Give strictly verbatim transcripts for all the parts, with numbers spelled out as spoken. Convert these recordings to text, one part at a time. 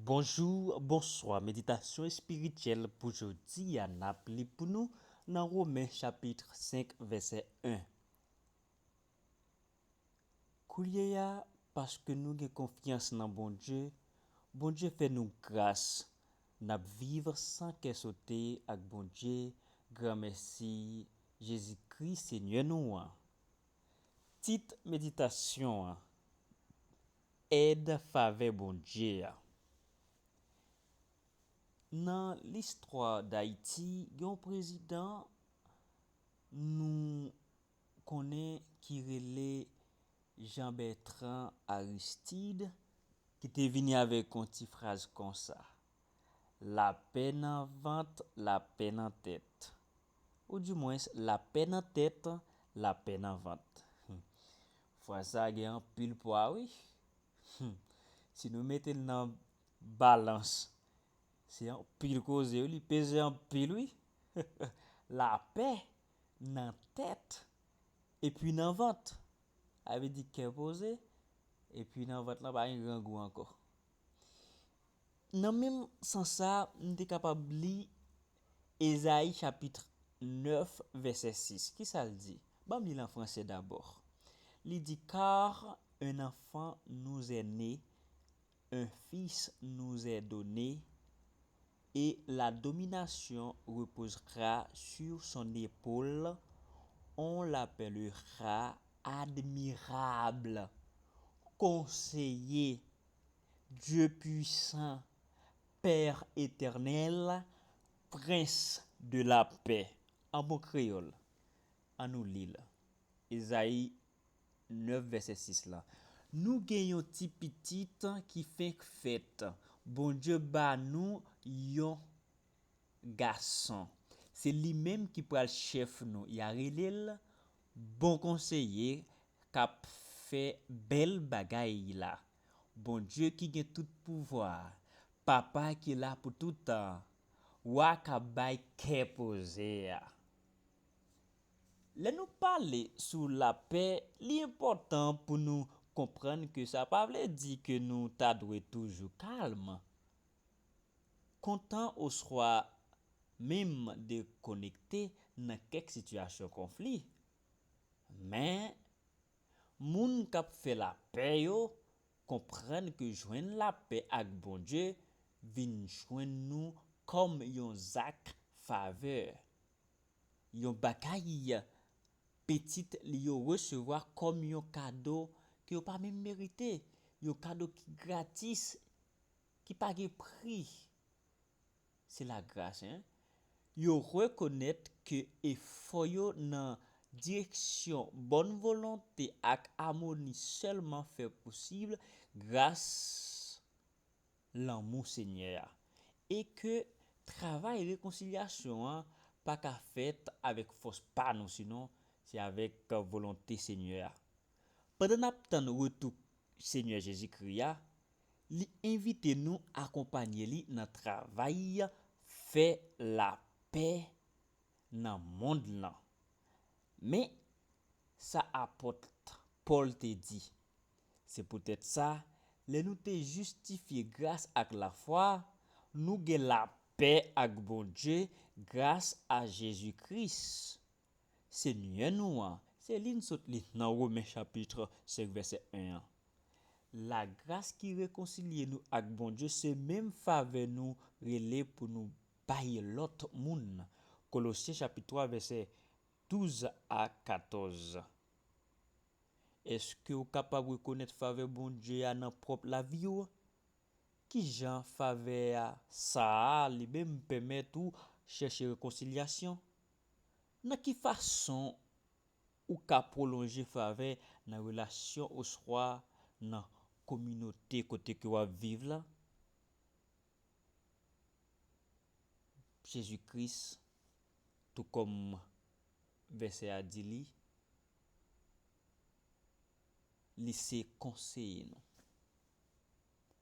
Bonjou, bonswa. Meditasyon espirityèl pou jodi a n ap li pou nou nan Women chapit senk vèsè en. Koulye a, paske nou gen konfyans nan Bondye, Bondye fè nou gras, n ap viv san kè sote ak Bondye, granmèsi Jezikri Senyè nou an. Tit meditasyon an, èd favè Bondye a. Nan listwa Dayiti, gen yon prezidan nou konnen ki rele Jean Bertrand Aristide, ki te vini avèk yon ti fraz konsa: lapè nan vant, lapè nan tèt. Oudimwens, lapè nan tèt, lapè nan vant. Hmm. Fraz sa gen anpil pwa, wi. Hmm. Si nou mete l nan balans, se anpil koze, wi, li peze anpil, wi. Lapè nan tèt epi nan vant. Sa vle di kè poze, epi nan vant lan pa gen grangou ankò. Nan menm sans sa, m te kapab li Ezayi chapit nèf, vèsè sis. Kisa l di? Ban m li l an franse dabò. Li di: Car un enfant nous est né, un fils nous est donné, et la domination reposera sur son épaule. On l'appellera admirable, conseiller, Dieu puissant, Père éternel, Prince de la paix. An bon kreyòl, ann nou li l. Ezayi nèf, vèsè sis la. Nou gen yon ti pitit ki fenk fèt. Bondye ba nou yon gason. Se li menm ki pral chèf nou. Y a rele l Bon Konseye, k ap fè bèl bagay la. Bondye ki gen tout pouvwa, Papa ki la pou tout tan, Wa k ap bay kè poze a. Lè nou pale sou lapè, li enpòtan pou nou konprann ke sa pa vle di ke nou ta dwe toujou kalm, kontan oswa menm dekonekte nan kèk sitiyasyon konfli. Men, moun k ap fè lapè yo konprann ke jwenn lapè ak Bondye vin jwenn nou kòm yon zak favè, yon bagay pitit li yo resevwa kòm yon kado ke yo pa menm merite, yon kado ki gratis, ki pa gen pri. Se lagras, en. Yo rekonèt ke efò yo nan direksyon bòn volonte ak amoni sèlman fè posib gras lanmou Senyè a, e ke travay rekonsilyasyon an pa ka fèt avèk fòs pa nou, sinon se avèk volonte Senyè a. Pandan n ap tann retou Senyè Jezikri a, li envite nou akonpanye li nan travay fè lapè nan mond lan. Men sa apot Pòl te di: Se poutèt sa, lè nou te jistifye gras ak lafwa, nou gen lapè ak Bondye gras a Jezi Kris, Senyè nou an. Se li n sot li nan Women chapit senk vèsè en an. Lagras ki rekonsilye nou ak Bondye se menm favè nou rele pou nou bay lòt moun. Kolosyen chapit twa vèsè douz a katòz. Èske w kapab rekonèt favè Bondye a nan pwòp lavi w? Ki jan favè a sa a li menm pèmèt ou chèche rekonsilyasyon? Nan ki fason ou ka pwolonje favè nan relasyon oswa nan kominote kote ke w ap viv la? Jezi Kris, tou kòm vèsè a di li, li se konseye nou.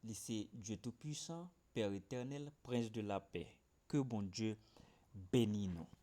Li se Dye Toupisan, Pè Etènèl, Prens de Lapè. Ke Bondye beni nou.